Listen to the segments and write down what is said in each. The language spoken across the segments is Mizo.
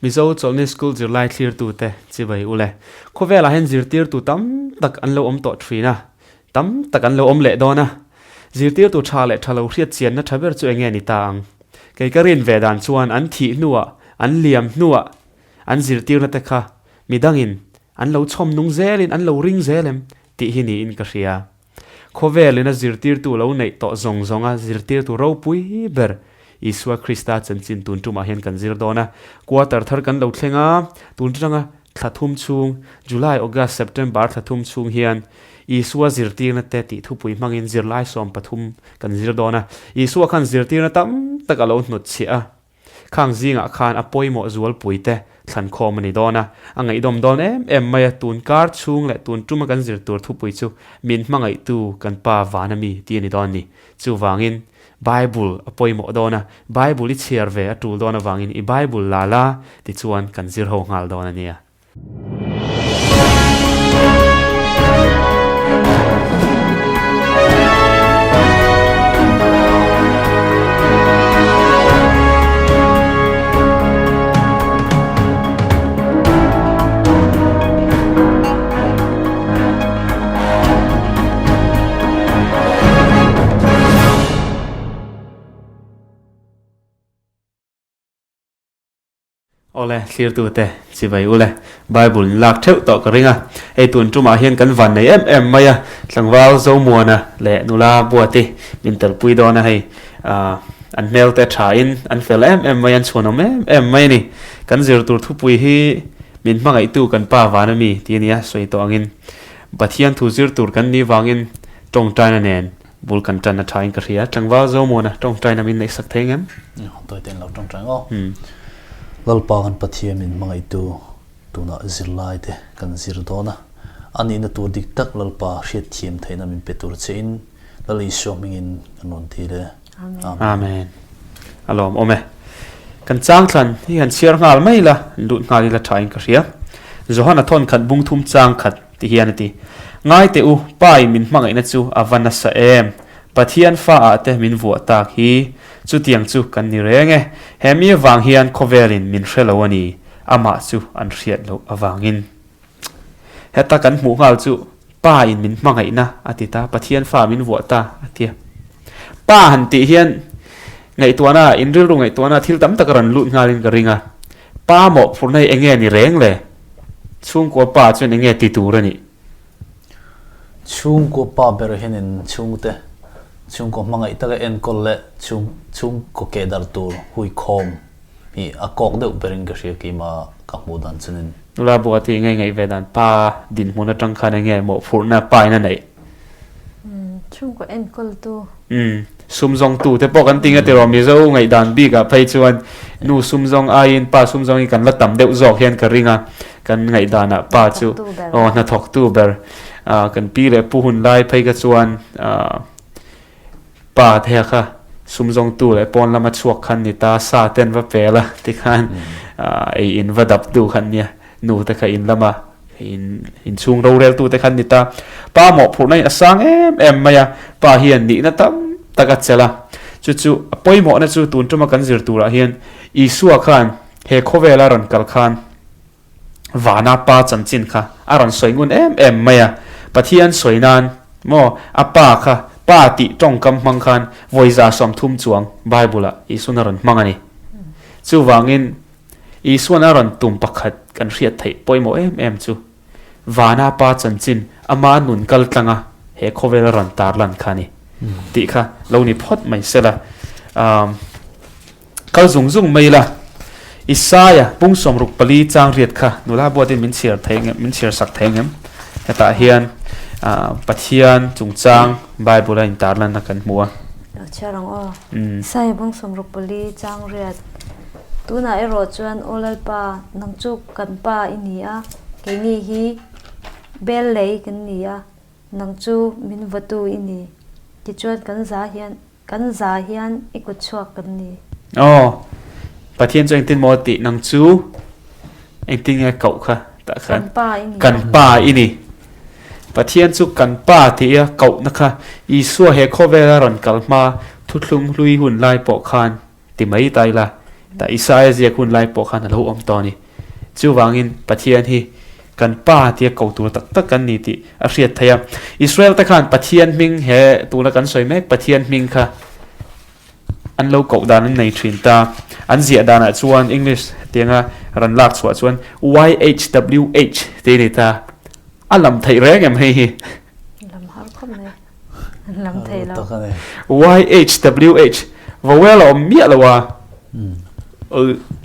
Mizo Chawlhni School zirlai thlirtute chibai ule. Khawvelah hian zirtirtu tam tak an lo awm tawh thin a, tam tak an lo awm leh dawn a. Zirtirtu tha leh tha lo hriat chianna tha ber chu enge ni ta ang? Kei ka rin ve dan chuan an thih hnuah, an liam hnuah an zirtirna te kha midangin an lo chhawm nung zelin an lo ring zel em tih hi niin ka hria. Khawvelin a zirtirtu lo neih tawh zawng zawnga zirtirtu ropui ber Isua Krista chanchin tun tumah hian kan zir dawn a. Quarter thar kan lo thleng a, tun atanga thla thum chhung, July, August, September thla thum chhung hian Isua zirtirna te tih thupui hmangin zirlai 13 kan zir dawn a. Isua khan zirtirna tam tak a lo hnutchhiah a. Khang zingah khan a pawimawh zualpui te thlan khawm a ni dawn a, a ngaihdawm dawn em em mai a, tun kar chhung leh tun tuma kan zir tur thupui chu min hmangaihtu kan pa vana mi tih a ni dawn ni. Chuvangin Bible a pawimawh dawn a, Bible i chhiar ve a tul dawn avangin i Bible la la tichuan kan zir ho nghal dawn a nia. Awle, thlirtute, chibai ule, Bible in lak theuh tawh ka ring a. Hei tun tumah hian kan van nei em em mai a, tlangval Zomuana leh nula Buati min telpui dawn a hei. An hmel te tha in an fel em em mai, an chhuanawm em em mai a ni. Kan zir tur thupui hi min hmangaihtu kan pa van a mi tih a nia, sawi tawh angin Pathian thu zir tur kan nih vangin tawngtaina nen Bul kan tan a tha in ka hria. Tlangval Zomuana tawngtaina min neihsak thei ngem? Tawi ten lo tawngtai ngaw. Lalpa kan Pathian min hmangaihtu tunah zirlai te kan zir dawn a. A nihna tur dik tak Lalpa hriatthiam theihna min pe tur che in Lal Isua hmingin kan rawn dil e. Amen. Amen. A lawm awm e. Kan chang thlan hi han chhiar nghal mai la, lut nghal ila tha in ka hria. Johana thawn khat bung thum chang khat. Ti hian a ti. Ngai teh u, Pa in min hmangaihna chu a va nasa em! Pathian fa ah te min vuah tak hi chutiang chu kan ni reng e. He mi avang hian khawvelin min hre lo a ni, amah chu an hriat loh avangin. Heta kan hmuh nghal chu Pa in min hmangaihna a ti ta, Pathian fa min vuah ta a tia. Pa han tih hian ngaihtuahna, in rilru ngaihtuahna thil tam tak a rawn lut nghalin ka ring a. Pa mawhphurhna hi enge ni reng le? Chhungkua pa chuan enge ti tur a nih? Chhungkua pa ber hianin chhungte chhungkaw hmangaih taka enkawl leh chhung chhungkaw keh darh tur hui khawm hi a kawk deuh berin ka hria keimah ka hmuh dan chuanin. Nula Buati enge ngaih ve dan pa dinhmun atang khan enge mawhphurhna pa in a neih? Chhungkaw enkawltu. Umm, sum zawngtu te pawh kan ti nge tiraw Mizo ngaihdan bikah phei chuan nu sum zawng aiin pa sum zawng hi kan la tam deuh zawk hian ka ring a, kan ngaihdanah pa chu aw hnathawktu ber ah kan pi leh pu hun lai phei kha chuan ah pa te kha sum zawngtu leh pawn lama chhuak khan ni ta sa ten va pel a tikhan ah ei in va dap tu khan nia nu te kha in lama In inchhung roreltu te khan ni ta. Pa mawhphurhna hi a sang em em mai a, pa hian nihna tam tak a chelh a. Chu chu a pawimawhna chu tun tuma kan zir turah hian Isua khan he khawvela rawn kal khan vana pa chanchin kha a rawn sawi ngun em em mai a. Pathian sawi nan maw a pa kha pa tih tawngkam hmang khan vawiza 30 chuang Bible-ah Isuan a rawn hmang a ni. Chuvangin Isuan a rawn tum pakhat kan hriat theih pawimawh em em chu Vana Pa chanchin ama nun kal tlanga he khawvel a rawn tar lan kha a ni tih kha lo ni phawt mai sela. Kal zung zung mai ila Isaia pung 64 chang riat kha nula buatin min chhiar thei ngem min chhiar sak thei ngem hetah hian Pathian chungchang Bible a intar lanna kan hmu a. Lo chhiar ang aw. Isaia pung 64 chang riat Tunah erawh chuan Aw Lalpa, nang chu kan Pa i ni a, keini hi bel lei kan ni a, nang chu min vawtu i ni. Tichuan kan za hian, kan za hian i kut chhuak kan ni. Aw, Pathian chu engtin maw tih nang chu engtin nge koh kha tah khan? Kan Pa i ni. Kan Pa i ni. Pathian chu kan Pa tih a kohna kha Isua he khawvela rawn kal hma thuthlung hlui hun lai pawh khan Ti mai ta ila, Tah Isaia ziak hun lai pawh khan a lo awm tawh a ni. Chuvangin Pathian hi kan Pa tia ko tur tak tak kan ni tih a hriat theih a. Israel te khan Pathian hming he tuna kan sawi mek Pathian hming kha an lo koh dan an nei thin ta. An ziah danah chuan English tianga rawn lak chhuah chuan YHWH tih a ni ta. A lam theih reng em hei hi? Lam har khawp mai. An lam thei lo. YHWH vowel a awm miah lo a.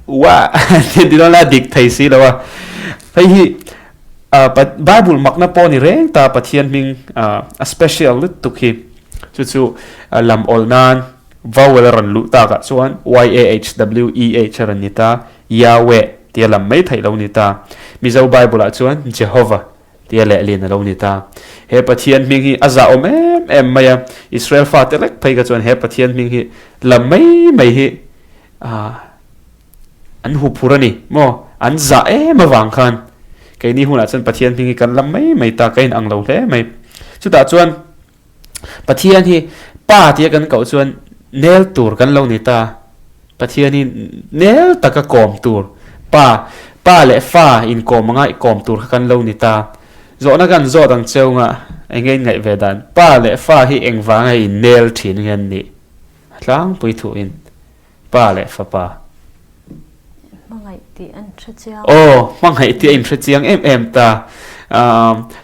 Wa ti dawn la dik thei si lo a. Hei hi Bible makna pawh ni reng ta Pathian hming a special lutuk hi. Chu chu lam awl nan vowel a rawn luh takah chuan YAHWEH a rawn ni ta, Yahweh tia lam mai theih lo ni ta. Mizo Bible ah chuan Jehovah tia lehlin a lo ni ta. He Pathian hming hi a zahawm em em mai a, Israel fate lek phei kha chuan he Pathian hming hi lam mai mai hi an huphur a ni maw? An zah em avang khan keini hunah chuan Pathian hming hi kan lam mai mai ta, ka inang lo hle mai. Chutah chuan Pathian hi Pa tia kan koh chuan nel tur kan lo ni ta. Pathian hi nel taka kawm tur, Pa, Pa leh Fa inkawm anga kawm tur kha kan lo ni ta. Zawhna kan zawt ang cheunga eng nge in ngaih ve dan? Pa leh Fa hi engvanga innel thin nge an nih? A tlangpui thuin. Pa leh fapa. Hmangaih tih an hre chiang. Aw, hmangaih tih a inhre chiang em em ta.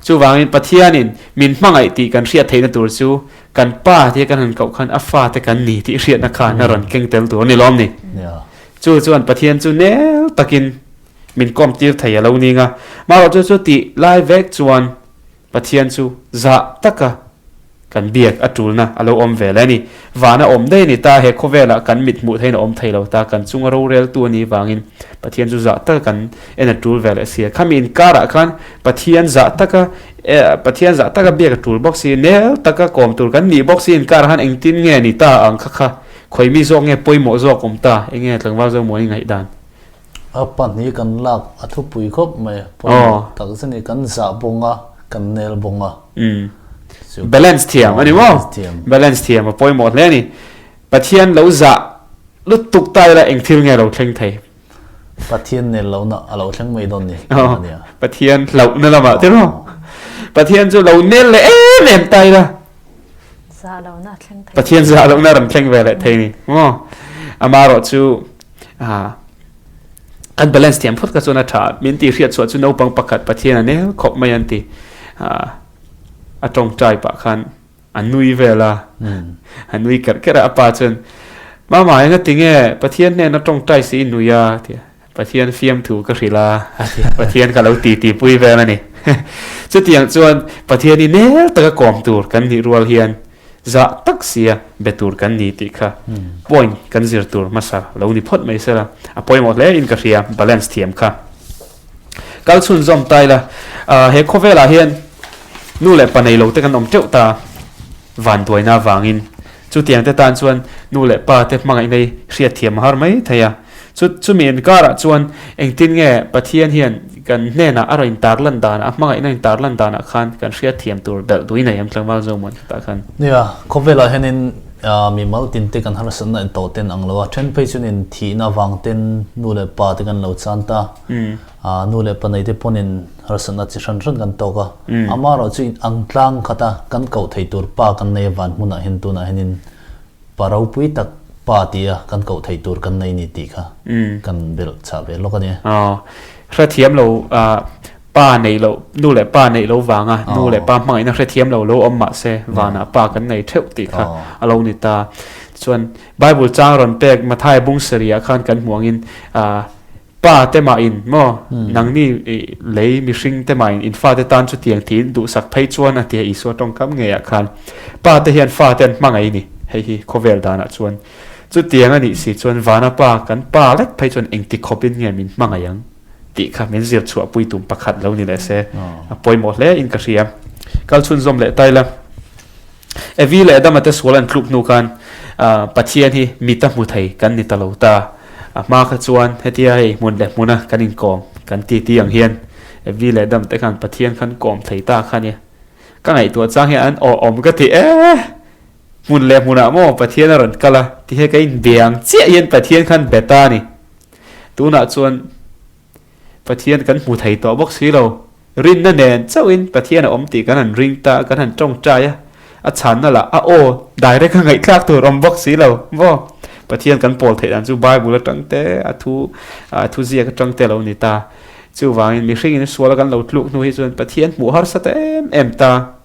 Chuvangin Pathianin min hmangaih tih kan hriat theihna tur chu kan pa tia kan han koh khan a fate kan ni tih hriatna khan a rawn keng tel tur a ni lawm ni? Chu chuan Pathian chu nel takin min kawm tir thei a lo ning a. Marawh chu chu tih lai vek chuan Pathian chu zah taka kan biak a tulna a lo awm ve leh a ni. Van a awm daih a ni ta, he khawvelah kan mit hmuh theihin a awm thei lo ta, kan chunga roreltu a nih vangin Pathian chu zah taka kan en a tul ve leh si a. Khami inkarah khan Pathian zah taka Pathian zah taka biak a tul bawk si, nel taka kawm tur kan nih bawk si inkarah khan engtin nge ni ta ang kha kha khawimi zawk nge pawimawh zawk awm ta, enge tlangval Zomuani ngaihdan? A pahnih kan lak a thupui khawp mai a, pawimawh tak zet a ni, kan zah bawng a, kan nel bawng a. Balance thiam a ni maw? Balance thiam a pawimawh hle a ni. Pathian lo zah lutuk ta ila eng thil nge lo thleng thei? Pathian nel lohna a lo thleng mai dawn ni. Pathian hlauhna lamah te maw? Pathian chu lo nel leh em em ta ila. Zah lohna a thleng thei. Pathian zah lohna a rawn thleng ve leh thei ni maw? Amaherawh chu Kan balance thiam phawt kha chuan a tha. Min tih hriat chhuah chu naupang pakhat Pathian a nel khawp mai an ti. A tawngtai pah khan a nui vel a, a nui kerh kerh a. A pa chuan, Mama, enga tinge Pathian hnena tawngtai si i nui a? a ti a. Pathian fiamthu ka hrilh a, a ti a. Pathian ka lo titi pui vel a ni. Chutiang chuan Pathian i nel taka kawm tur kan nih rual hian Zah tak sia be tur kan ni tih kha point kan zir tur hmasa lo ni phawt mai sela a pawimawh hle in ka hria balance thiam kha. Kal chhunzawm ta ila he khawvelah hian nu leh pa nei lo te kan awm teuh ta vanduaina avangin chutiang te tan chuan nu leh pa te hmangaihna hi hriat thiam a har mai thei a. Chu chumi inkarah chuan engtin nge Pathian hian kan hnenah a rawn intarlan danah, a hmangaihna intarlan danah khan kan hriatthiam tur belh duin a em tlangval Zomuan khatah khan? Nia, khawvelah hianin mimal tinte kan harsatna intawh ten ang lo a, then phei chuanin thihna avang ten nu leh pa te kan lo chan ta, nu leh pa neite pawnin harsatna chi hran hran kan tawk a, amaherawhchu ang tlang khata kan koh thei tur pa kan nei avan hmunah hian tunah hianin Pa ropui tak pa tia kan koh theih tur kan nei ni tih kha kan belh chah ve lawk a ni. Aw, hrethiam lo pa neih loh, nu leh pa neih lo vanga nu leh pa hmangaihna hrethiam lo lo awm mah se vanah pa kan nei theuh tih kha a lo ni ta. Chuan Bible chang rawn pek Matthai bung sarih ah khan kan hmuh angin Pa te mahin maw, nangni lei mihring te mahin in fate tan chutiang tiin duhsak phei chuan a ti a Isua tawngkam ngeiah khan pa te hian fate an hmangaih ni, hei hi khawvel danah chuan chutiang a nih si chuan vana pa kan pa lek phei chuan engti khawpin nge min hmangaih ang tih kha min zir chhuahpui tum pakhat lo ni leh se a pawimawh hle in ka hria. Kal chhunzawm leh ta ila. Evi leh Adama te sual an tluk hnu khan Pathian hi mit a hmu thei kan ni ta lo ta. A hma kha chuan hetia hei hmun leh hmuna kan inkawm kan ti ti ang hian Evi leh Adam te khan Pathian khan kawm thei ta kha nia. Ka ngaihtuah chang hian an aw awm ka ti e! Hmun leh hmunah maw Pathian a rawn kal a ti he ka inbe ang chiah hian Pathian khan be ta a ni. Tunah chuan Pathian kan hmu thei tawh bawk si lo. Rinna nen chauhin Pathian a awm tih kan han ring ta, kan han tawngtai a, a chhanna lah a aw direct a ngaihthlak tur awm bawk si lo maw? Pathian kan pawl theih dan chu Bible atang te, a thu a thu ziak atang te a lo ni ta. Chuvangin mihringin sual a kan lo tluk hnu hi chuan Pathian hmuh harsa ta em em ta.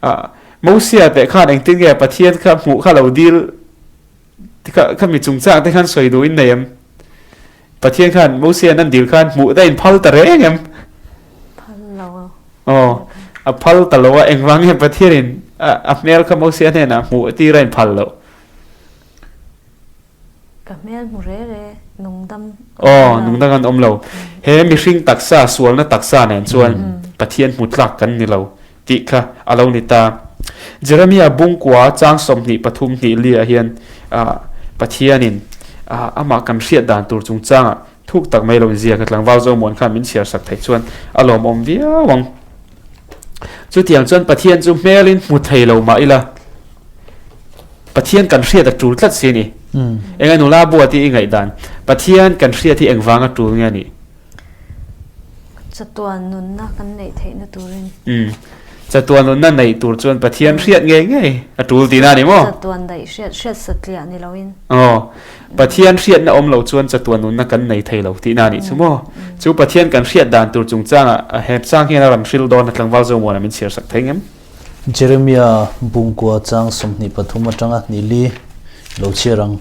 Ah Mosia teh khan engtin nge Pathian kha hmuh kha lo dil kha kha mi chungchang te khan sawi duh in nei em? Pathian khan Mosia an dil khan hmuh daih in phal ta reng em? Phal lo. Aw, a phal ta lo a, engvang nge Pathian in a hmel kha Mosia hnenah hmuh tir a in phal loh? Ka hmel hmu re re, nungdam Aw, nungdang an awm lo. He mihring taksa, sualna taksa nen chuan Pathian hmu tlak kan ni lo tih kha a lo ni ta. Jeremia bungkua chang 23 hnih liah hian Pathianin amah kan hriat dan tur chungchangah thuk tak mai lo inziak a, tlangval Zomuan khan min chhiar sak theih chuan a lawmawm viau ang. Chutiang chuan Pathian chu hmelin hmu thei lo mah ila, Pathian kan hriat a tul tlat si a ni. Eng a nula bua tih i ngaihdan? Pathian kan hriat hi engvanga tul nge a nih? Chatuan nunna kan neih theihna turin. Umm. Chatuan nunna neih tur chuan Pathian hriat ngei ngei a tul tihna a ni maw? Chatuan daih hriat, hriat satliah ni loin. Aw. Pathian hriatna awm lo chuan chatuan nunna kan nei thei lo tihna a nih chu maw? Chu Pathian kan hriat dan tur chungchangah he chang hian a rawn hril dawn a tlangval Zomuana min chhiar sak thei ngem? Jeremia bungkua chang 23 atanga hnih li lo chhiar ang.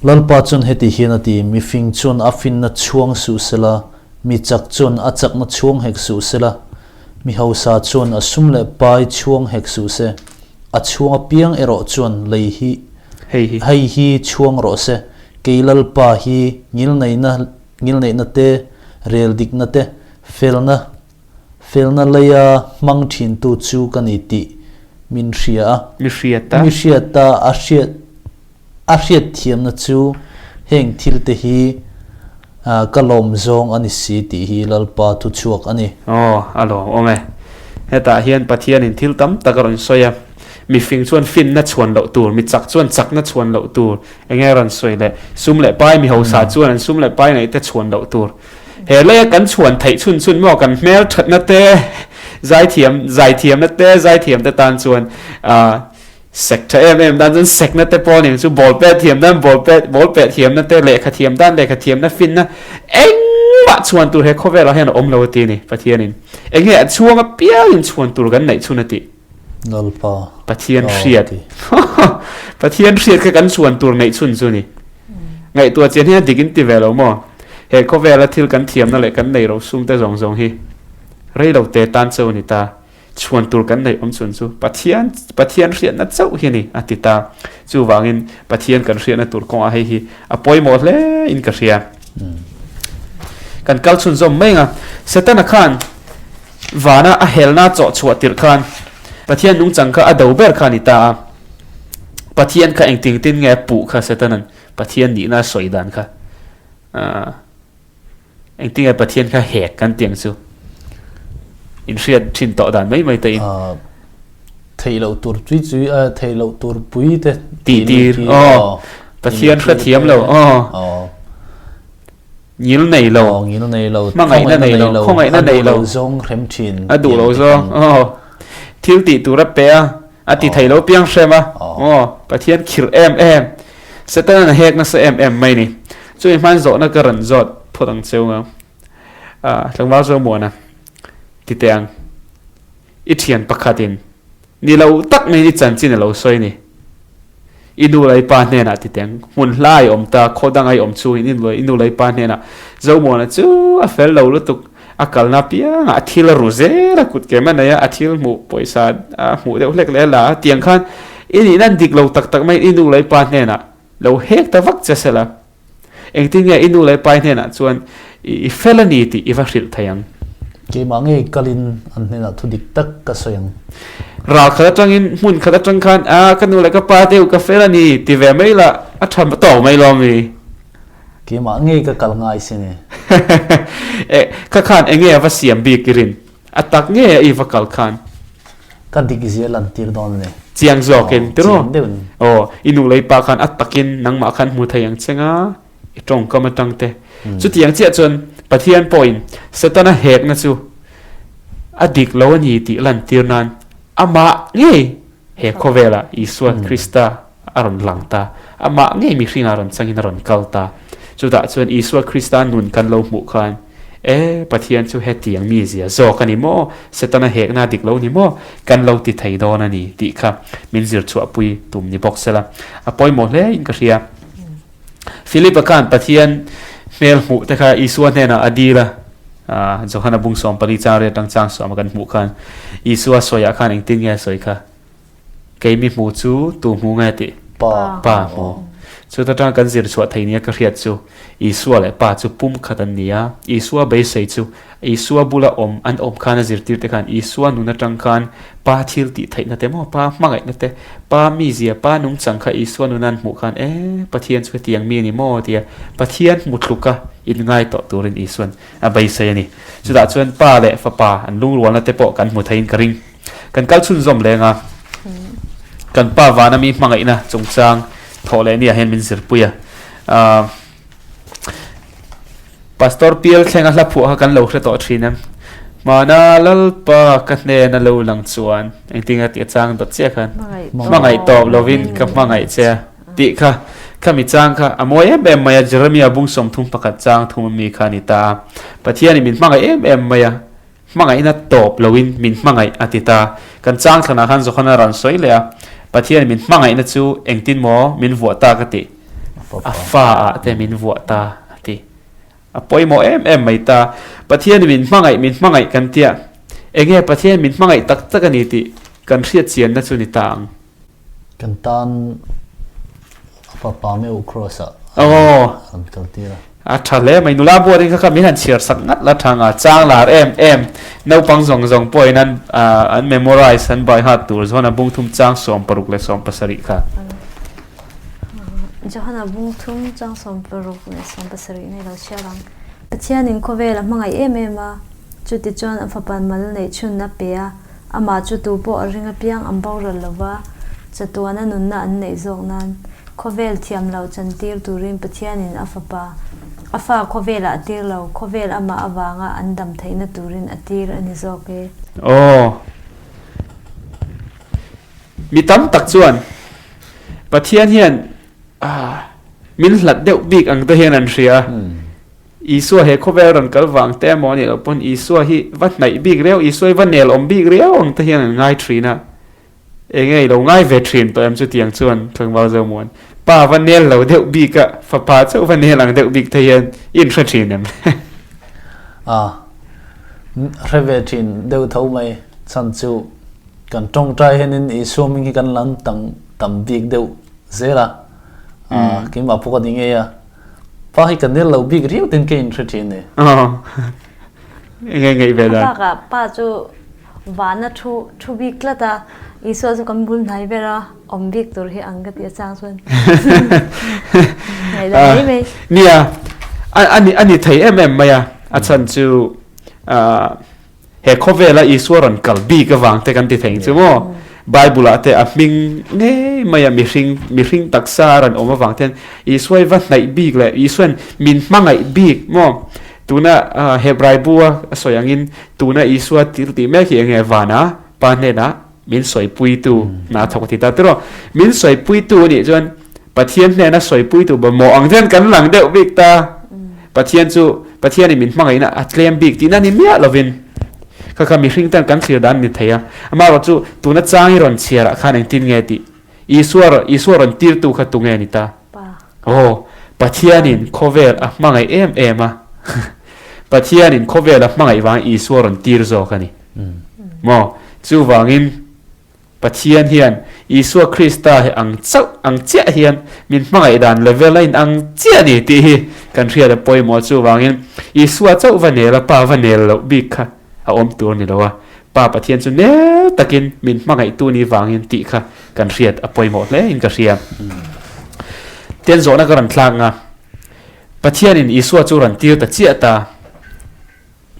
Lalpa chuan heti hian a ti, Mifing chuan a finna chhuang suh sela, mi chak chuan a chakna chhuang hek suh sela, mi hausa chuan a sum leh pai chhuang hek suh se, a chhuang apiang erawh chuan lei hi hei hi chhuang rawh se, kei Lalpa hi ngilneihna ngilneihna te, rel dikna te, felna Felna leia hmang thintu chu ka ni tih min hria a. Mi hriat a. Mi hriat a, a hriat a hriat thiamna chu heng thil te hi ka lawm zawng a ni si tih hi Lalpa thu chhuak a ni. Aw, a lawmawm e. Hetah hian Pathianin thil tam tak a rawn sawi a. Mifing chuan finna chhuan loh tur, mi chak chuan chakna chhuan loh tur, eng nge a rawn sawi le? Sum leh pai, mi hausa chuan an sum leh pai ngaih te chhuan loh tur. He leia kan chhuan theih chhun chhun maw kan hmel thatna te, zaithiam zaithiamna te, zaithiam te tan chuan ah sek tha em em tan chuan sekna te pawh nen chu ball pet thiam tan ball pet ball pet thiamna te, lehkha thiam tan lehkha thiamna finna engmah chhuan tur he khawvelah hian a awm lo a ti a ni Pathianin. Eng nge a chhuang apiangin chhuan tur kan neih chhun a tih. Lalpa. Pathian hriat. Pathian hriat kha kan chhuan tur neih chhun chu ni. Ngaihtuah chian hian dik in ti ve lo maw? He khawvela thil kan thiamna leh kan nei rosum te zawng zawng hi rei lo te tan chauh a ni ta. Chhuan tur kan neih awm chhun chu Pathian Pathian hriatna chauh hi a ni a ti ta. Chuvangin Pathian kan hriatna tur kawngah hei hi a pawimawh hle in ka hria. Kan kal chhunzawm mai ang a. Setana khan Vana a helna chawh chhuah tirh khan Pathian nungchang kha a do ber kha a ni ta a. Pathian kha engtin tin nge a puh kha Setanan Pathian nihna a sawi dan kha aah engtin nge Pathian kha hek kan tih ang chu inhriat thin tawh dan mai mai te in. Theih loh tur chui chui a theih loh tur pui te tih tir aw Pathian hrethiam lo aw. Ngil nei lo. Aw, ngil nei lo. Hmangaihna nei lo. Khawngaihna nei lo. A duh lo zawng hrem thin. A duh lo zawng. Aw. Thil tih tur a pe a, a ti thei lo piang hrem a. Aw, Pathian khirh em em. Satan a hek nasa em em mai ni. Chumi hman zawhna ka rawn zawt phawt ang cheu nga. Ah, tlangval zawng muana. Ti teh ang. I thian pakhatin ni lo tak maiin i chanchin a lo sawi ni. I nu leh i pa hnenah ti teng, hmun hla i awm ta, khaw danga i awm chungin i nu i nu leh i pa hnenah Zomuana chu a fel lo lutuk, a kalna apiangah a thil a ru zel a, kut kem a nei a, a thil hmuh pawisa a hmuh deuh hlek leh a la a, tiang khan i nihna an dik lo tak tak maiin i nu leh i pa hnenah lo hek ta vak che sela. Engtin nge i nu leh pai hnenah chuan i fel a ni tih i va hrilh thei ang? Keimah ngei kalin an hnenah thu dik tak ka sawi ang. Ral khat atangin hmun khat atang khan, A, ka nu leh ka pa deuh ka fel a ni ti ve mai la, a tha tawk mai lo mi? Keimah ngei ka kal ngai sin e. E, kha khan enge a va siam bik i rin? A tak nge i va kal khan? Ka dik zia lantir dawn a ni. Chiang zawkin tiraw? Chiang deuhin. Aw, i nu lei pa khan a takin nangmah khan hmu thei ang che nga, i tawngkam atang te. Chutiang chiah chuan Pathian pawhin Setana hekna chu a dik lo a ni tih lantir nan amah ngei he khawvelah Isua Krista a rawn lang ta. Amah ngei mihringah rawn changin a rawn kal ta. Chutah chuan Isua Krista nun kan lo hmuh khan, E, Pathian chu hetiang mizia zawk a ni maw? Setana hekna a dik lo ni maw? Kan lo ti thei dawn a ni tih kha min zir chhuahpui tum ni bawk sela. A pawimawh hle in ka hria. Philip-a khan Pathian hmel hmuh te kha Isua hnenah a dil a, Johana bung 14 chang riat atang chang sawma kan hmuh khan Isua sawiah khan engtin nge a sawi kha? Kei mi hmu chu tu hmu nge tih? Pa. Pa hmu. Chuta tang kan zir chhuah thei nia ka hriat chu Isua leh Pa chu pum khat an ni a, Isua beisei chu Isua bula awm an awm khan a zirtir te khan Isua nun atang khan Pa thil tih theihna te maw, Pa hmangaihna te, Pa mizia, Pa nungchang kha Isua nuna an hmuh khan e, Pathian chu hetiang mi a ni maw tia Pathian hmu tluka inngai tawh turin Isuan a beisei a ni. Chutah chuan Pa leh Fapa an lungrualna te pawh kan hmu theiin ka ring. Kan kal chhunzawm leng a, kan Pa vana mi hmangaihna chungchang thawh leh nia hian min zirpui a. Pastor Pial thlenga hla phuah kha kan lo hre tawh thin em? Hmana Lalpa ka hnen a lo lang chuan engtin nge tih a chang dawt chiah khan hmangaih tawp lovin ka hmangaih che a tih kha khami chang kha a mawi em em mai a Jeremia bung 31 chang thum ami kha a ni ta a Pathianin min hmangaih em em mai a Hmangaihna tawp loin min hmangaih a ti ta. Kan chang thlanah khan Johana rawn sawi leh a, Pathian min hmangaihna chu engtin maw min vuah ta ka ti? A fa ah te min vuah ta a ti. A pawimawh em em mai ta. Pathian min hmangaih min hmangaih kan tia, enge Pathian min hmangaih tak tak a ni tih kan hriat chianna chu ni ta ang. Kan tan a fapa meuh Kross ah an kal tir a. A tha hle mai, nula buatin kha kha min han chhiar sak ngat la tha nga, chang lar em em, naupang zawng zawng pawhin an an memorize an by heart tur Johana bung thum chang 16 leh 17 kha. Johana bung thum chang 16 leh 17 nei lo chhiar ang. Pathianin khawvel a hmangaih em em a, chutichuan a fapa mal neih chhun a pe a, Amah chu tu pawh a ring apiang an boral lo va, chatuana nunna an neih zawk nan khawvel thiam loh chantir turin Pathianin a Fapa, a fa khawvelah a tir lo, khawvel amah avanga an dam theihna turin a tir a ni zawk e. Aw. Mi tam tak chuan Pathian hian min hlat deuh bik ang te hian an hria. Isua he khawvel rawn kal vang te emaw anih loh pawn Isua hi va hnaih bik riau, Isua hi va nel awm bik riau ang te hian an ngai thin a. Enge i lo ngai ve thin tawh em chutiang chuan Tlangval Zomuan pa va nel lo deuh bik a, fapa chauh va nel ang deuh bik te hian i inhre thin em? A, hre ve thin deuh tho mai chhan chu kan tawngtai hianin Isua hming hi kan lam tam bik deuh zel a, keimah pawh ka ni ngei a. Pa hi ka nel lo bik riau ten ka inhre thin e. Aw. Enge ngaih ve dan? A bakah pa chu vana thu thu bik tlat a, Isua chu kan bul hnai ber a, awm bik tur hi ang ka ti a chang chuan. Ngaihdan mai mai. Nia, a ni a ni thei em em mai a, a chhan chu He khawvela Isua rawn kal bik avang te kan ti thei chu maw? Bible ah te a hming ngei mai a mihring mihring taksa a rawn awm avang te hian Isua hi va hnaih bik leh Isuain min hmangaih bik maw? Tuna Hebrai bu a sawi angin tuna Isua thil tih mek hi enge vana Pa hnenah min sawipuitu hna thawk a ti ta tiraw? Min sawipuitu anih chuan Pathian hnena sawipuitu bawmawh ang hian kan lang deuh bik ta. Pathian chu Pathianin min hmangaihna a tlem bik tihna ni miah lovin kha kha mihring tan kan thlir dan ni thei a. Amaherawh chu tuna chang i rawn chhiarah khan engtin nge tih Isua Isua rawn tirtu kha tunge ni ta? Aw, Pathianin khawvel a hmangaih em em a. Pathianin khawvel a hmangaih vangin Isua rawn tir zawk a ni. Maw? Chuvangin Pathian hian Isua Krista hi ang chauh ang chiah hian min hmangaih dan level a inang chiah a ni tih hi kan hriat a pawimawh. Chuvangin Isua chauh va nel a, Pa va nel loh bik kha a awm tur a ni lo a, Pa Pathian chu nel takin min hmangaihtu ni vangin tih kha kan hriat a pawimawh hle in ka hria. Tian zawhna ka rawn thlak nga, Pathianin Isua chu rawn tir ta chiah ta.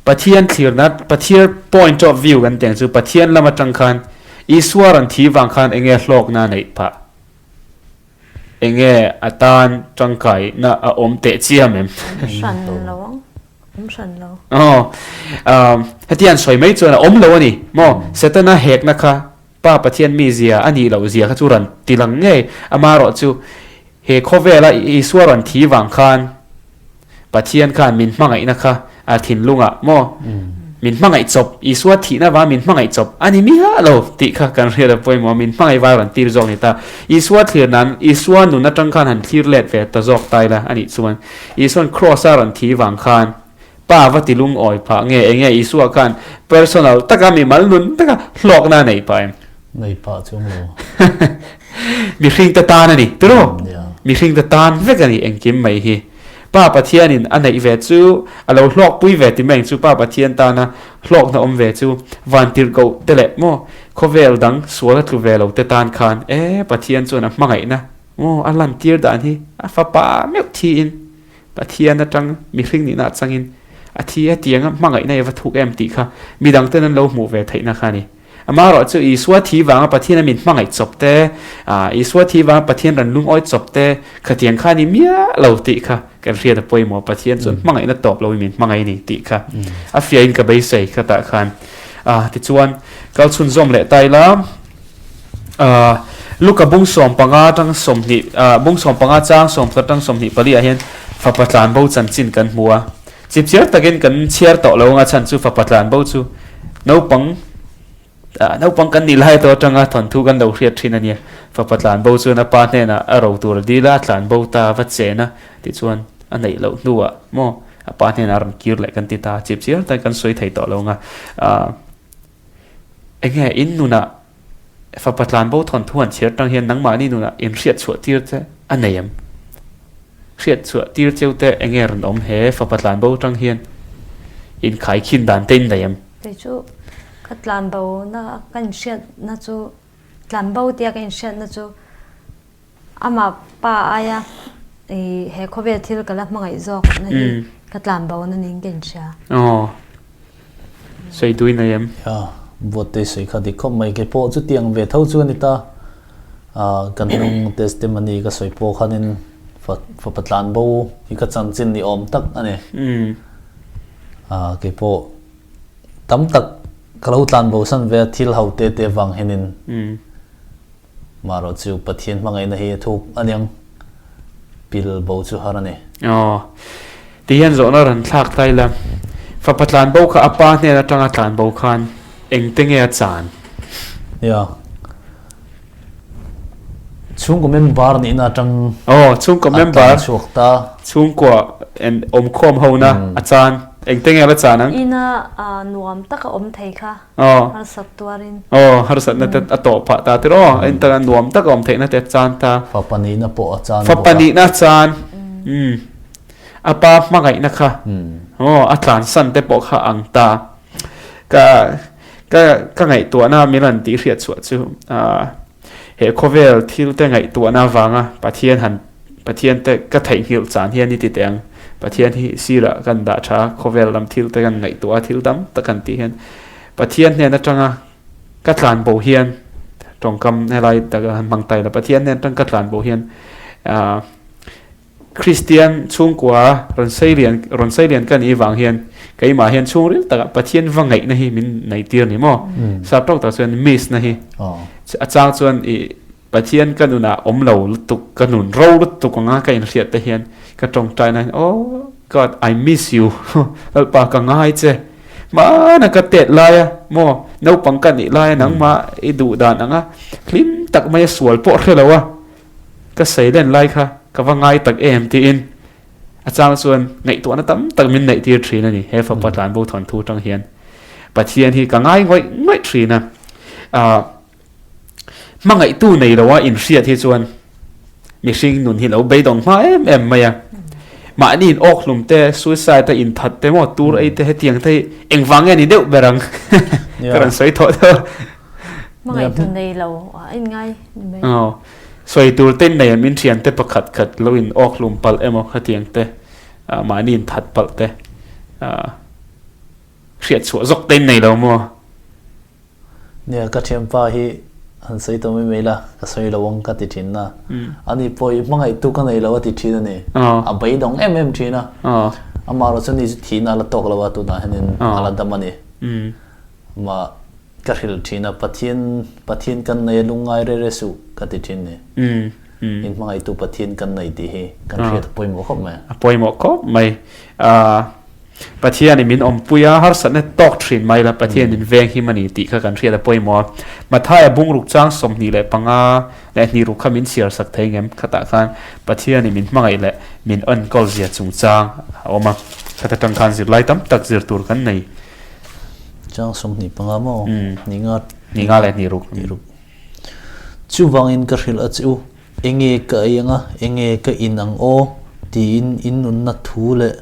Pathian thlirna, Pathian point of view kan tih ang chu Pathian lam atang khan Isua rawn thi vang khan enge hlawkna a neih phah? Enge a tan tangkaina a awm teh chiam em? Awm hran lo ang, awm hran lo. Aw, hetiang sawi mai chuan a awm lo a ni maw? Setana hekna kha Pa Pathian mizia a nih loh zia kha chu rawn ti lang ngei. Amaherawhchu, he khawvela Isua rawn thi vang khan Pathian khan min hmangaihna kha a thinlungah maw min hmangaih chawp, Isua thihna vang min hmangaih chawp a ni miah lo tih kha kan hriat a pawimawh a, min hmangaih vai rawn tir zawk ni ta. Isua thlir nan, Isua nun atang khan han thlir let ve ta zawk ta ila a nih chuan Isuan Kraws-a rawn thi vang khan Pa va ti lungawi phah nge enge Isua khan personal taka mimal nun taka hlawkna a nei phah em? Nei phah chuang lo. Mihring te tan a ni, tiraw? Mihring te tan vek a ni engkim mai hi. Pa Pathianin a neih ve chu a lo hlawkpui ve ti mai ang chu Pa Pathian tana hlawkna awm ve chu vantirhkoh te leh maw khawvel dang sual a tlu ve lo te tan khan e Pathian chuan a hmangaihna maw a lantir dan hi a fapa meuh thiin Pathian atang mihring nihna atangin a thi a tianga hmangaihna i va thuk em tih kha midang ten an lo hmuh ve theihna kha a ni. Amaherawh chu Isua thi vanga Pathian a min hmangaih chawp te, Isua thi vanga Pathian ran lungawi chawp te khatiang kha a ni miah lo tih kha kan hriat a pawimawh. Pathian chuan hmangaihna tawp loin min hmangaih a ni tih kha a fiahin ka beisei khatah khan. Tichuan kal chhunzawm leh ta ila. Luka bung 15 atang 20 bung 15 chang 10 atang 24 ah hian fapa tlan bo chanchin kan hmu a. Chipchiar takin kan chhiar tawh lo anga chhan chu fapa tlan bo chu naupang naupang kan nih lai tawh atanga thawnthu kan lo hriat thin a nia. Fapa tlan bo chuan a pa hnenah a ro tur a dil a, a tlan bo ta va chen a tichuan a neih loh hnuah maw a pa hnenah a rawn kir leh kan ti ta. Chipchiar takin kan sawi thei tawh lo anga. Enge in nunah fapa tlanbo thawnthu han chhiar tang hian nangmahni nunah in hriat chhuah tir che a nei em? Hriat chhuah tir cheu te enge rawn awm he fapa tlanbo tang hian in khaikhin dan te in nei em? Kei chu ka tlanbo na ka inhriat na chu tlanbo tia ka inhriat na chu Amah pa aia i he khawvel thil ka la hmangaih zawk na hi ka tlan bo na ning ka inhria. Aw. Sawi tui nei em? Ya, Buattei sawi kha dik khawp mai. Kei pawh chutiang ve tho chu a ni ta. Ah, kan hnung testimony ka sawi pawh khanin fapa tlan bo hi ka chanchin ni awm tak a ni. Ah, kei pawh tam tak ka lo tlan bo san ve a thil ho te te vang hianin. Marawh chu Pathian hmangaihna hi a thuk a niang, pil bo chu har a ni. Aw, ti hian zawhna rawn thlak ta ila, fapa tlan bo kha a pa hnen atanga tlan bo khan engte nge a chan? Nia, chhungkaw member nihna atang Aw, chhungkaw a member tlan chhuak ta. Chhungkua en awmkhawm hona a chan, engte nge a la chan ang? Ina nuam taka awm thei kha. Aw. Harsat tuarin. Aw, harsatna te a tawh phah ta tir aw. A intana nuam tak a awm theihna te a chan ta. Fapa nihna pawh a chan bawk a. Fapa nihna a chan. Umm. A pa hmangaihna kha. Aw, a tlansan te pawh kha ang ta. Ka, ka, ka ngaihtuahna min rawn tih hriat chhuah chu, ah, he khawvel thil te ngaihtuahna avanga Pathian han Pathian te ka theihnghilh chan hian i ti teh ang. Pathian hi sirah kan dah tha a, khawvel lam thil te kan ngaihtuah a, thil tam tak kan tih hian Pathian hnen atanga ka tlan bo hian tawngkam helai taka han hmang ta ila Pathian hnen atang ka tlan bo hian ah Kristian chhungkua rawn sei lian rawn sei lian ka nih vang hian keimah hian chhungril takah Pathian va ngaihna hi min neihtir ni maw? Sap tawk tak chuan miss na hi a chang chuan ih Pathian ka nunah awm lo lutuk, ka nun ro lutuk anga ka inhriat te hian ka tawngtai na hian Oh God, I miss you, Lalpa ka ngai che, hmana ka tet laia maw naupang ka nih laia nangmah i duh dan anga hlim tak maia sual pawh hre lo a ka sawi len lai kha ka va ngai tak em tiin a chang chuan ngaihtuahna tam tak min neih tir thin a ni he fapa tlanbo thawnthu atang hian Pathian hi ka ngai ngawih ngawih thin a. Ah. Hmangaihtu nei loa inhriat hi chuan mihring nun hi lo beidawng hma em em mai a. Mahni in awk hlum te, suicide a inthat te maw, tur ei te hetiang te hi engvang nge ni deuh ber ang ka rawn sawi thawh deuh a. Hmangaihtu nei lo a inngai ni mai. Aw, sawi tur te in nei em, in thian te pakhat khat lo in awk hlum palh emaw hetiang te, mahni inthat palh te, hriat chhuah zawk te in nei lo maw? Nia, ka thianpa hi han sawi tawh mai mai la, ka sawi lo ang ka ti thin a. Ani pawh i hmangaihtu ka nei lo a ti thin a ni. A beidawng em em thin a. Amaherawh chu ni chu thihna a la tawk lo a, tunah hianin a la dam a ni. Mah ka hrilh thin a, Pathian, Pathian kan nei a lungngai re re suh ka ti thin ni. In hmangaihtu Pathian kan nei tih hi kan hriat a pawimawh khawp mai. A pawimawh khawp mai. Pathianin min awmpui a, harsatna tawk thin mai la, Pathianin veng him a ni tih kha kan hriat a pawimawh a. Mathaia bungruk chang 25 ruk kha min chhiar sak thei ngem? Khatah khan Pathianin min hmangaih leh min enkawl zia chungchang a awm a, khat atang khan zirlai tam tak zir tur kan nei. Chang 25 maw? Hnih nga. Hnih nga leh hnih ruk. Hnih ruk. Chuvangin ka hrilh a che u, Enge ka ei anga, enge ka in ang aw? tiin in nunna thu leh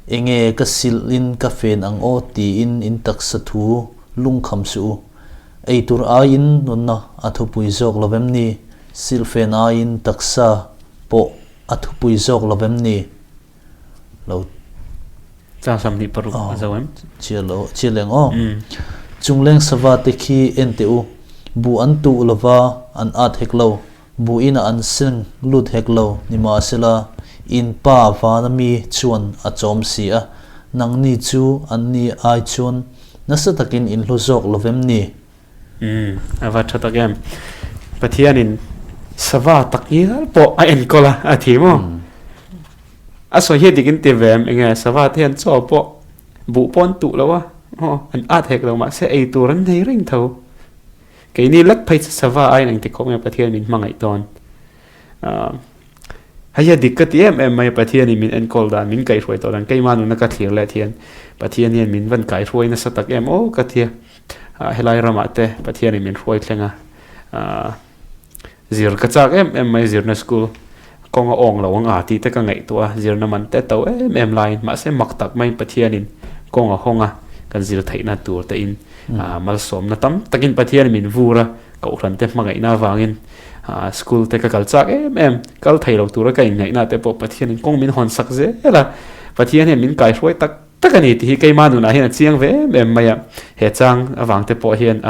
Enge ka silh in ka fen ang aw? tiin in taksa thu lungkham suh u. Ei tur aiin nunna a thupui zawk lo vem ni? Silhfen aiin taksa pawh a thupui zawk lo vem ni? Lo. Chang 26 a zo em? Chia lo, chia leng aw. Chungleng sava te khi en teh u, buh an tuh lova an at hek lo, buh inah an seng lut hek lo nimahsela in pa vana mi chuan a chawm si a, nangni chu anni ai chuan nasa takin in hlu zawk lo vem ni? Umm, a va tha tak em. Pathianin sava tak ngial pawh a enkawl a, a thi maw? A sawi hi a dik in ti ve em? Enge sava te hian chaw pawh buh pawh an tuh lo a, aw an at hek lo mahse ei tur an nei reng tho. Keini lek phei chu sava aiin engti khawp nge Pathian min hmangaih dawn. Hei hi a dik ka ti em em mai a, Pathianin min enkawl dan, min kaihhruai tawh dan, keimah nuna ka thlir let hian Pathian hian min van kaihruai nasa tak em aw ka ti a. Helai ramah te Pathianin min hruai thleng a, zir ka chak em em mai zirna school kawng a awng lo ang a tih te ka ngaihtuah a, zirna man te to em em laiin mahse mak tak maiin Pathianin kawng a hawng a, kan zir theihna tur te in malsawmna tam takin Pathianin min vur a, Kohhran te hmangaihna avangin school te ka kal chak em em, kal thei lo tura ka inngaihna te pawh Pathianin kawng min hawn sak zel a, Pathian hian min kaihruai tak tak a ni tih hi keimah nunah hian a chiang ve em em mai a, he chang avang te pawh hian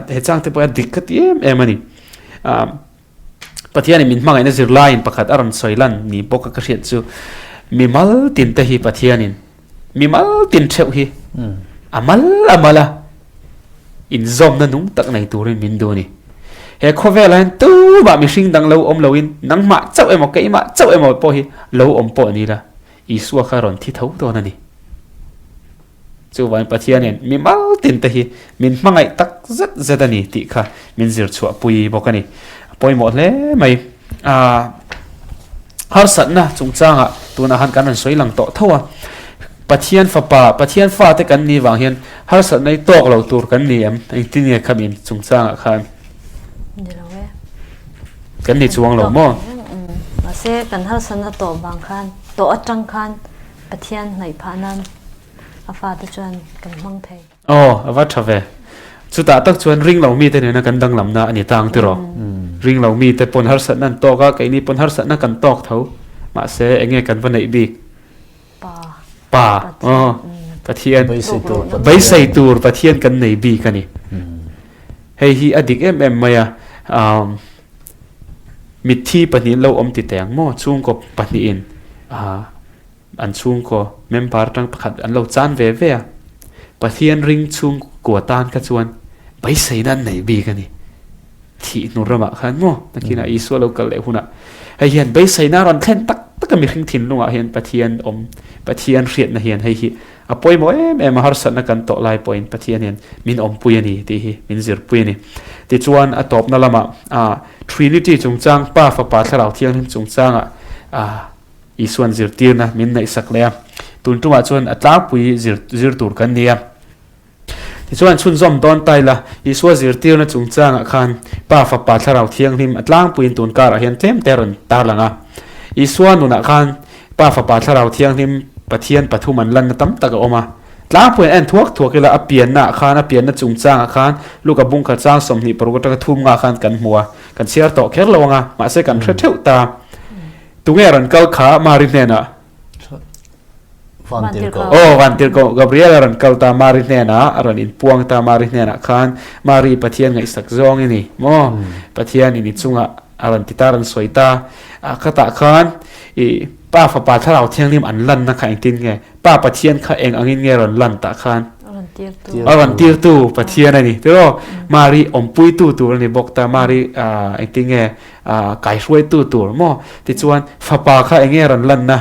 he chang te pawh hi a dik ka ti em em a ni. Pathianin min hmangaihna zirlaiin pakhat a rawn sawi lan ni bawk a ka hriat chu mimal tin te hi Pathianin mimal tin theuh hi a mal a mal a inzawmna nung tak nei turin min duh a ni. He khawvelah hian tumah mihring dang lo awm loin nangmah chauh emaw keimah chauh emaw pawh hi lo awm pawh ni la Isua kha rawn thi tho dawn a ni. Chuvangin Pathianin mi mal tin te hi min hmangaih tak zet zet a ni tih kha min zir chhuah pui bawk a ni. A pawimawh hle mai. Aaa harsatna chungchangah tunah han kan rawn sawi lang tawh tho a. Pathian fapa, Pathian fate kan nih vang hian harsatna hi tawk lo tur kan ni em? Engtin nge kha min chungchangah khan? Ni lo e. Kan ni chuang lo maw? Mahse kan harsatna tawh vang khan, tawh atang khan Pathian hnaih phah nan a fate chuan kan hmang thei. Aw, a va tha ve. Chutah tak chuan ring lo mite nena kan danglamna a ni tang tiraw? Ring lo mite pawn harsatna an tawk a, keini pawn harsatna kan tawk tho. Mahse, enge kan va neih bik? Pa. Pa. Aw, Pathian. Beisei tur Pathian. Beisei tur Pathian kan nei bik a ni. Hei hi a dik em em mai a. Mitthi pahnihin lo awm ti teh ang maw? Chhungkaw pahnihin an chhungkaw member atang pakhat an lo chan ve ve a. Pathian ring chhungkua tan kha chuan beiseina an nei bik a ni. Thih hnu ramah khan maw? Nakinah Isua lo kal leh hunah hei hian beiseina a rawn thlen tak tak a mihring thinlungah hian Pathian awm, Pathian hriatna hian hei hi A pawimawh em em a, harsatna kan tawh lai pawhin Pathian hian min awmpui a ni tih hi min zirpui a ni. Tichuan a tawpna lamah Trinity chungchang, Pa, Fapa, Thlarau Thianghlim chungchangah Isua'n zirtirna min neihsak leh a. Tun tumah chuan a tlangpui zir tur kan ni a. Tichuan chhunzawm dawn ta ila, Isua zirtirna chungchangah khan Pa, Fapa, Thlarau Thianghlim a tlangpuiin tun karah hian tlem te a rawn tarlang a. Isua nunah khan Pa, Fapa, Thlarau Thianghlim Pathian pathum an lanna tam tak a awm a. Tlangpuiin a en thuak thuak ila, a piannaah khan, a pianna chungchangah khan Luka bungkhat chang 26 atanga thum ngah khan kan hmu a, kan chhiar tawh kher lo ang a, mahse kan hre theuh ta. Tunge rawn kal kha Mari hnenah? Vantirhkoh. Aw, Vantirhkoh Gabriel a rawn kal ta Mari hnenah, a rawn inpuang ta Mari hnenah khan, Mari Pathian ngaihsak zawng i ni maw? Pathian in i chungah a rawn ti ta, a rawn sawi ta. A khatah khan i Pa Fapa Thlarau Thianghlim an lanna kha engtin nge? Pa Pathian kha eng angin nge rawn lan tah khan? A rawn tirtu. A rawn tirtu Pathian a ni tiraw? Mari awmpuitu tur a ni bawk ta, Mari engtin nge kaihruaitu tur maw? Tichuan Fapa kha eng nge rawn lanna?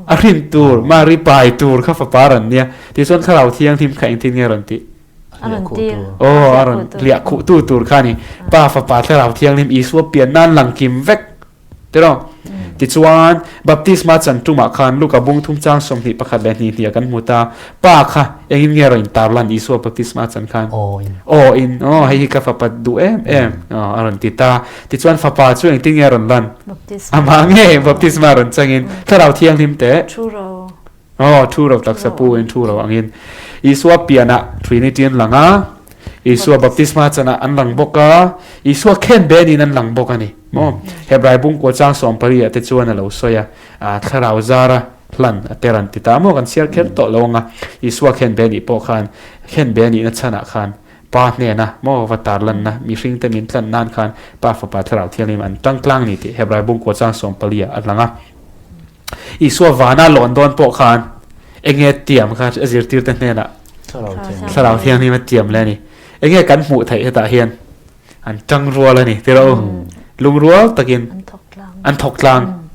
A hrin tur, Mari pai tur kha Fapa rawn nia. Tichuan Thlarau Thianghlim kha engtin nge rawn tih? A rawn tir. Aw, a rawn hliah khuhtu tur kha a ni. Pa, Fapa, Thlarau Thianghlim Isua pian nan lang kim vek. Tiraw? Tichuan, Baptisma chan tumah khan Luka bung thum chang 21 leh hnih hnih ah kan hmu ta. Pa kha engin nge rawn intar lan Isua baptisma chan khan? Aw in. Aw in. Aw, hei hi ka fapa duh em em. Aw, a rawn ti ta. Tichuan fapa chu engtin nge rawn lan? Baptisma. Amah nge baptisma rawn changin Thlarau Thianghlim teh. Thu ro. Aw, thu ro taksa pu in thu ro angin. Isua pianah Trinity an lang a, Isua baptisma chanah an lang bawk a, Isua khen benin an lang bawk a ni. Maw? Hebrai bungkua chang sawmpariah te chuan a lo sawi a, Thlarau zara hlan a ter an ti ta maw? Kan chhiar kher tawh lo ang a, Isua khen be nih pawh khan, khen be nihna chhanah khan Pa hnena maw va tar lanna mihring te min tlan nan khan Pa Fapa Thlarau Thianghlim an tang tlang ni tih Hebrai bungkua chang sawmpaliah a lang a. Isua vana lawn dawn pawh khan enge tiam kha a zirtirte hnenah Thlarau Thianghlim a tiam leh a ni. Enge kan hmuh theih hetah hian an tang rual a ni tiraw lungrual takin an thawk tlang.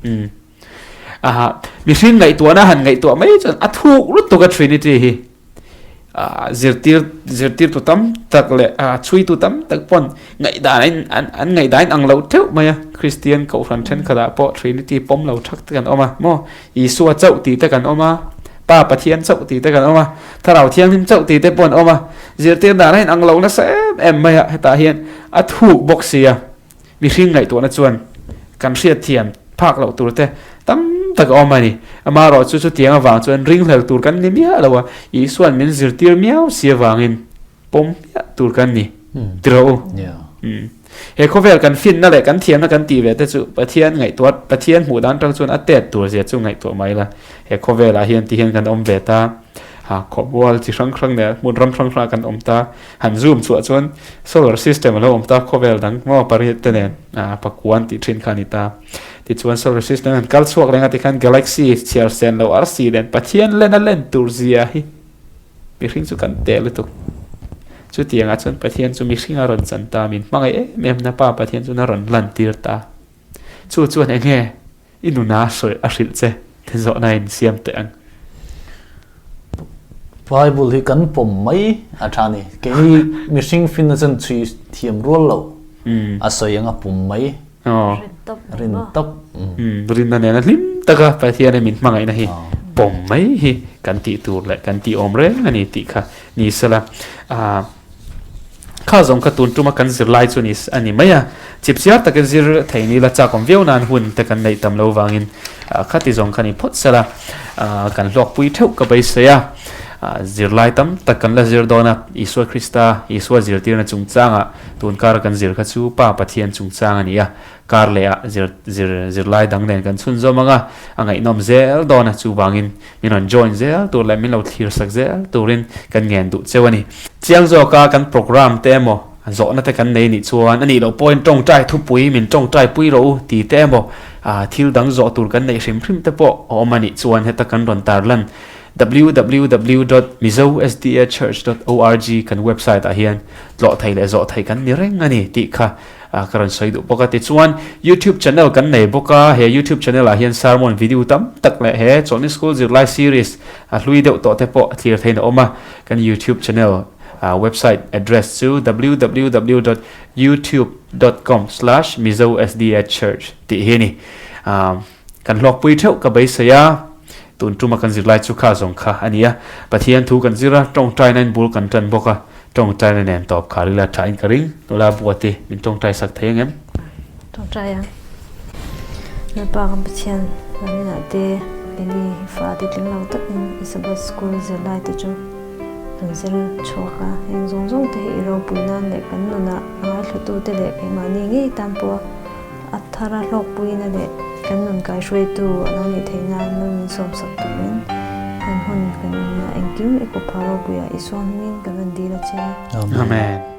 Aha mihring ngaihtuahna han ngaihtuah mai chuan a thuk lutuk a Trinity hi. Zirtir zirtirtu tam tak leh chhuitu tam tak pawn ngaihdan a in an an ngaihdan in ang lo theuh mai a Kristian kohhran thenkhatah pawh Trinity pawm lo thak te kan awm a maw Isua chauh tih te kan awm a Pa Pathian chauh tih te kan awm a Thlarau Thianghlim chauh tih te pawh an awm a zirtir dan a in ang lo nasa em em mai a hetah hian a thuk bawk si a. Mihring ngaihtuahna chuan kan hriatthiam phak loh tur te tam tak a awm a ni. Amaherawh chu chutiang avang chuan ringhlel tur kan ni miah lo a, Isua'n min zirtir miau si avangin pawm miah tur kan ni ti rawh u. He khawvel kan finna leh kan thiamna kan tih ve te chu Pathian ngaihtuah Pathian hmuh dan tang chuan a tet tur zia chu ngaihtuah mai la. He khawvelah hian ti hian kan awm ve ta, ha khawmual chi hrang hrang leh hmun ram hrang hrangah kan awm ta. Han zoom chhuah chuan solar system a lo awm ta, khawvel dang maw pariat te nen pakuan tih thin kha a ni ta. Tichuan solar system han kal chhuak reng a tikhan galaxy chhiar sen lo arsi nen Pathian len a len tur zia hi mihring chu kan teh lutuk. Chutiangah chuan Pathian chu mihring a rawn chan ta, min hmangaih em em na Pa Pathian chuan a rawn lantir ta. Chu chuan eng nge I nuna sawi a hrilh che te zawhna in siam teh ang. Bible hi kan pawm mai a tha ni. Keini mihring finna chuan chhui thiam rual loh a sawi anga pum mai. Rin tawp. Rinna nena hlim taka Pathian in min hmangaihna hi pawm mai hi kan tih tur leh kan tih awm reng a ni tih kha ni sela. Kha zawng kha tun tuma kan zirlai chu ni a ni mai a, chipchiar takin zir thei ni la chak awm viau nan hun te kan neih tam lo vangin khati zawng kha ni phawt sela kan hlawkpui theuh ka beisei a, zirlai tam tak kan la zir dawn a, Isua Krista, Isua zirtirna chungchanga tun kara kan zir kha chu Pa Pathian chungchang a ni a, kar leh ah zir zir zirlai dang nen kan chhunzawm ang a, a ngaihnawm zel dawn a chuvangin Min rawn join zel tur leh min lo thlir sak zel turin kan ngen duh cheu a ni. Chiang zawka kan program te emaw, zawhna te kan nei nih chuan a nih loh pawhin tawngtai thupui min tawngtai pui rawh u ti te emaw, thil dang zawh tur kan neih hrim hrim te pawh a awm a nih chuan heta kan rawn tarlan www dot mizosdachurch dot org kan website ah hian tlawh thei leh zawh thei kan ni reng a ni tih kha Ka rawn sawi duh bawk a, tichuan YouTube channel kan nei bawk a, he YouTube channel ah hian sermon video tam tak leh he Chawlhni School zirlai series a hlui deuh tawh te pawh a thlir theiin a awm a, kan YouTube channel website address chu www dot youtube dot com slash mizo sda church tih hi a ni. Kan hlawkpui theuh ka beisei a, tun tuma kan zirlai chu kha zawng kha a ni a, Pathian thu kan zir a, tawngtaina in bul kan tan bawk a, tawngtaina nen tawp khar ila tha in ka ring, nula Buati min tawngtai sak thei ang em? Tawngtai ang. Lalpa kan Pathian Lalina te Lily hi fa te tling lo takin Isabel School zirlai te chu kan zir chhuak a, heng zawng zawng te hi i ropui nan leh kan nunah a ngaithla te leh keimahni ngei tan pawha A thara hlawkpuina leh kan nun kaihruaitu a lo nih theih nan lo min sawmsak turin kan hun kan nunna engkim i kawpha ropuiah Isua hmingin kan rawn dil a che. Amen.